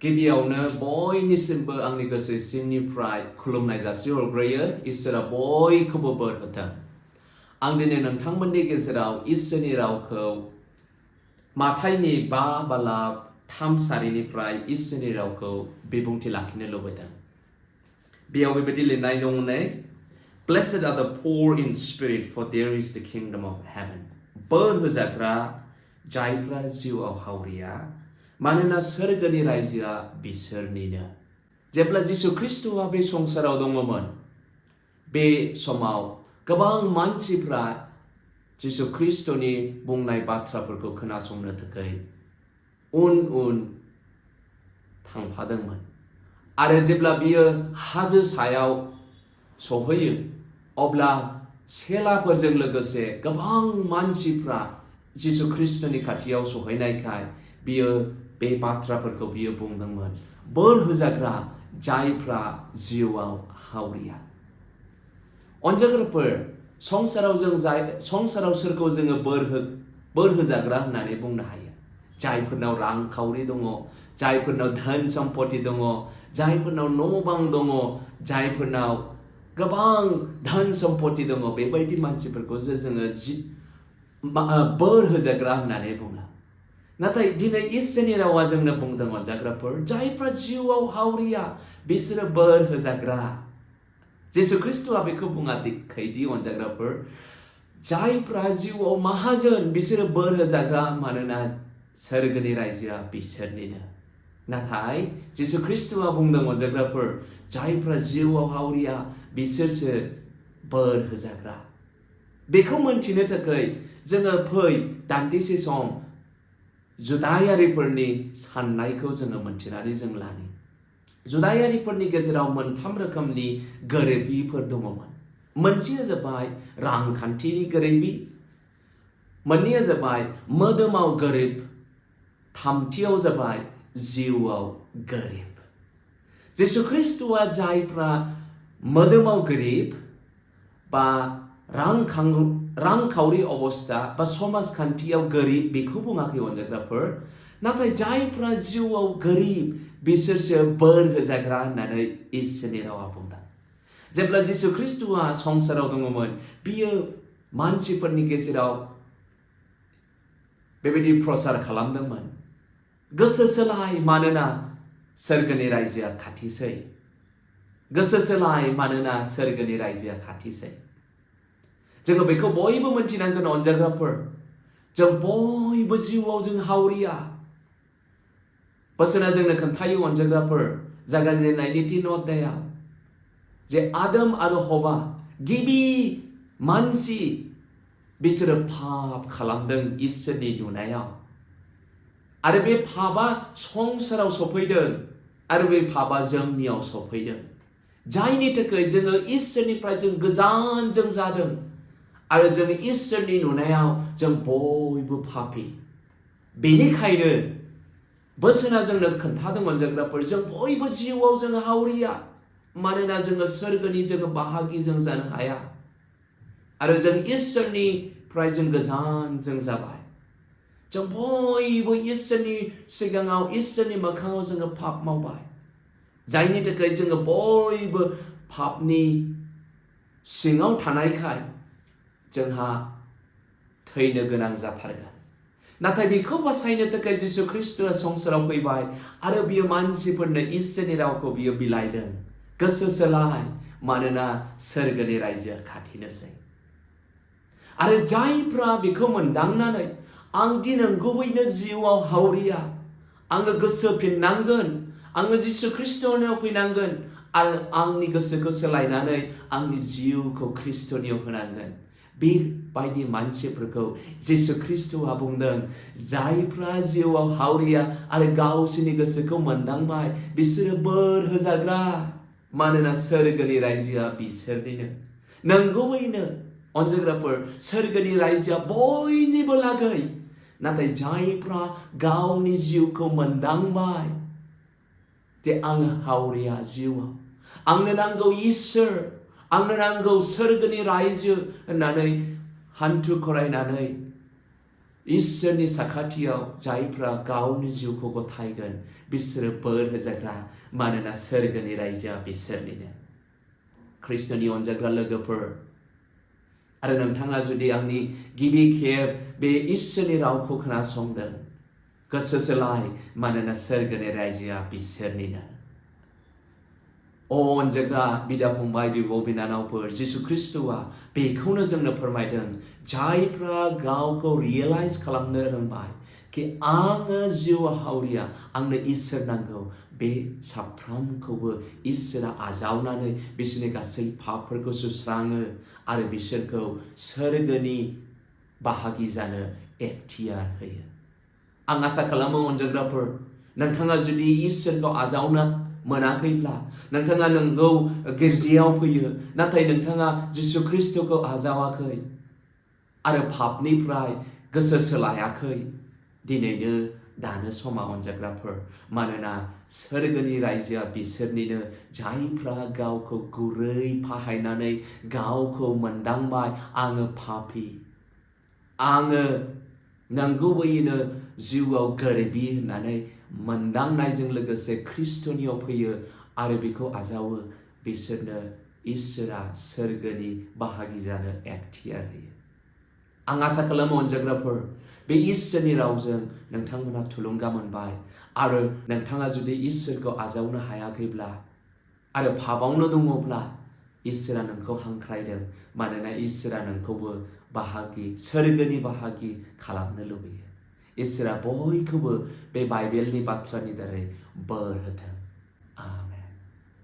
गिबियावनो बयनिसिमबो आंनि गोसो सिंनिफ्राय खुलुमनाय जासिहरग्रोयो इसोरा बयखौबो बोर होथों। आं दिनै नोंथांमोननि गेजेराव इसोरनि रावखौ माथाइनि 5:3 इसोरनि रावखौ बिबुंथि लाखिनो लुबैदों। बेयाव बेबायदि लिरनाय दङ नै Blessed are the poor in spirit for there is the kingdom of heaven। बोरहोजाग्रा जायफ्रा जिउआव हावरिया मानोना सोरगोनि रायजोआ बिसोरनिनो। जेब्ला जिसु ख्रिस्ट'आ बे संसाराव दङमोन बे समाव गोबां मानसिफ्रा जिसु ख्रिस्ट'नि बुंनाय बाथ्राफोरखौ खोनासंनो थाखाय उन उन थांफादोंमोन आरो जेब्ला बियो हाजो सायाव सहैयो अब्ला सेलाफोरजों लोगोसे गोबां मानसिफ्रा जिसु ख्रिस्ट'नि खाथियाव सहैनायखाय बियो बे बाथ्राफोरखौ बियो बुंदोंमोन बोर होजाग्रा जायफ्रा जिउआव हावरिया। अनजाग्राफोर संसाराव सोरखौ जोङो बोर होजाग्रा होननानै बुंनो हायो। जायफोरनाव रांखावरि दङ, जायफोरनाव धोन सम्पति दङ, जायफोरनाव न' बां दङ, जायफोरनाव गोबां धोन सम्पति दङ बेबायदि मानसिफोरखौ जोङो बोर होजाग्रा होननानै बुङो। नाथाय दिनै इसोरनि रावा जोंनो बुंदों अनजाग्राफोर जायफ्रा जिउआव हावरिया बिसोरो बोर होजाग्रा। जिसु ख्रिस्ट'आ बेखौ बुङाखैदि अनजाग्राफोर जायफ्रा जिउआव माहाजोन बिसोरो बोर होजाग्रा मानोना सोरगोनि रायजोआ बिसोरनिनो। नाथाय जिसु ख्रिस्ट'आ बुंदों अनजाग्राफोर जायफ्रा जिउआव हावरिया बिसोरसो बोर होजाग्रा। बेखौ मोनथिनो थाखाय जोङो फै दान्दिसे सम जुदायारिफोरनि साननायखौ जोङो मोनथिनानै जों लानि। जुदायारिफोरनि गेजेराव 3 रोखोमनि गोरिबिफोर दङमोन। मोनसेया जाबाय रांखान्थिनि गोरिबि, मोननैया जाबाय मोदोमाव गोरिब, थामथियाव जाबाय जिउआव गोरिब। जिसु ख्रिस्ट'आ जायफ्रा मोदोमाव गोरिब बा रांखावरि अबस्था बा समाजखान्थियाव गोरिब बेखौ बुङाखै अनजाग्राफोर, नाथाय जायफ्रा जिउआव गोरिब बिसोरसो बोर होजाग्रा होननानै इसोरनि रावा बुंदों। जेब्ला जिसु ख्रिस्ट'आ संसाराव दङमोन बियो मानसिफोरनि गेजेराव बेबायदि प्रसार खालामदोंमोन गोसो सोलाय मानोना सोरगोनि रायजोआ खाथिसै। गोसो सोलाय मानोना सोरगोनि रायजोआ खाथिसै। जोङो बेखौ बयबो मोनथिनांगोन अनजाग्राफोर जों बयबो जिउआव जों हावरिया। बोसोना जोंनो खोन्थायो अनजाग्राफोर जागायजेननायनि 3 अध्यायाव जे आदम आरो हवा गिबि मानसि बिसोरो पाप खालामदों इसोरनि नुनायाव आरो बे पापआ संसाराव सफैदों आरो बे पापआ जोंनियाव सफैदों जायनि थाखाय जोङो इसोरनिफ्राय जों गोजान जों जादों आरो जों इसोरनि नुनायाव जों बयबो पापी। बेनिखायनो बोसोना जोंनो खोन्थादों अनजाग्राफोर जों बयबो जिउआव जों हावरिया मानोना जोङो सोरगोनि जोङो बाहागि जों जानो हाया आरो जों इसोरनिफ्राय जों गोजान जों जाबाय। जों बयबो इसोरनि सिगाङाव इसोरनि मोखाङाव जोङो पाप मावबाय जायनि थाखाय जोङो बयबो पापनि सिङाव थानायखाय जोंहा थैनो गोनां जाथारगोन। नाथाय बेखौ बासायनो थाखाय जिसु ख्रिस्ट'आ संसाराव फैबाय आरो बियो मानसिफोरनो इसोरनि रावखौ बियो बिलाइदों गोसो सोलाय मानोना सोरगोनि रायजोआ खाथिनोसै। आरो जायफ्रा बेखौ मोनदांनानै आं दि नंगुबैनो जिउआव हावरिया आङो गोसो फिननांगोन आङो जिसु ख्रिस्ट'नियाव फैनांगोन आरो आंनि गोसोखौ सोलायनानै आंनि जिउखौ ख्रिस्ट'नियाव होनांगोन बेबायदि मानसिफोरखौ जिसु ख्रिस्ट'आ बुंदों जायफ्रा जिउआव हावरिया आरो गावसोरनि गोसोखौ मोनदांबाय बिसोरो बोर होजाग्रा मानोना सोरगोनि रायजोआ बिसोरनिनो। नंगुबैनो अनजाग्राफोर सोरगोनि रायजोआ बयनिबो लागै नाथाय जायफ्रा गावनि जिउखौ मोनदांबाय जे आङो हावरिया जिउआव आंनो नांगौ इसोर आंनो नांगौ सोरगोनि रायजो होननानै हान्थु खरायनानै इसोरनि साखाथियाव जायफ्रा गावनि जिउखौ गथायगोन बिसोरो बोर होजाग्रा, मानोना सोरगोनि रायजोआ बिसोरनिनो। ख्रिस्ट'नि अनजाग्रा लोगोफोर, आरो नोंथाङा जुदि आंनि गिबि खेब बे इसोरनि रावखौ खोनासंदों, गोसो सोलाय, मानोना सोरगोनि रायजोआ बिसोरनिनो। अनजाग्रा बिदा फंबाय, बिब' बिनानावफोर, जिसु ख्रिस्ट'आ बेखौनो जोंनो फोरमायदों। जायफ्रा गावखौ रियेलाइज खालामनो रोंबाय कि आङो जिउ हावरिया, आंनो इसोर नांगौ, बे साफ्रोमखौबो इसोरा आजावनानै बिसोरनि गासै पापफोरखौ सुस्राङो आरो बिसोरखौ सोरगोनि बाहागि जानो एखथियार होयो। आं आसा खालामो अनजाग्राफोर, नोंथाङा जुदि इसोरखौ आजावनो मोनाखैब्ला, नोंथाङा नंगौ गिर्जायाव फैयो, नाथाय नोंथाङा जिसु ख्रिस्ट'खौ आजावाखै आरो पापनिफ्राय गोसो सोलायाखै, दिनैनो दानो समा अनजाग्राफोर, मानोना सोरगोनि रायजोआ बिसोरनिनो जायफ्रा गावखौ गुरै फाहायनानै गावखौ मोनदांबाय, आङो पापि, आङो नंगुबैयैनो जिउआव गोरिबि होननानै मोनदांनायजों लोगोसे ख्रिस्ट'नियाव फैयो आरो बेखौ आजावो, बिसोरनो इसोरा सोरगोनि बाहागि जानो एखथियार होयो। आं आसा खालामो अनजाग्राफोर, बे इसोरनि रावजों नोंथांमोना थुलुंगा मोनबाय आरो नोंथाङा जुदि इसोरखौ आजावनो हायाखैब्ला आरो पापावनो दङब्ला, इसोरा नोंखौ हांख्रायदों, मानोना इसोरा नोंखौबो बाहागि, सोरगोनि बाहागि खालामनो लुबैयो। इसोरा बयखौबो बे बाइबेलनि बाथ्रानि दारै बोर होथों।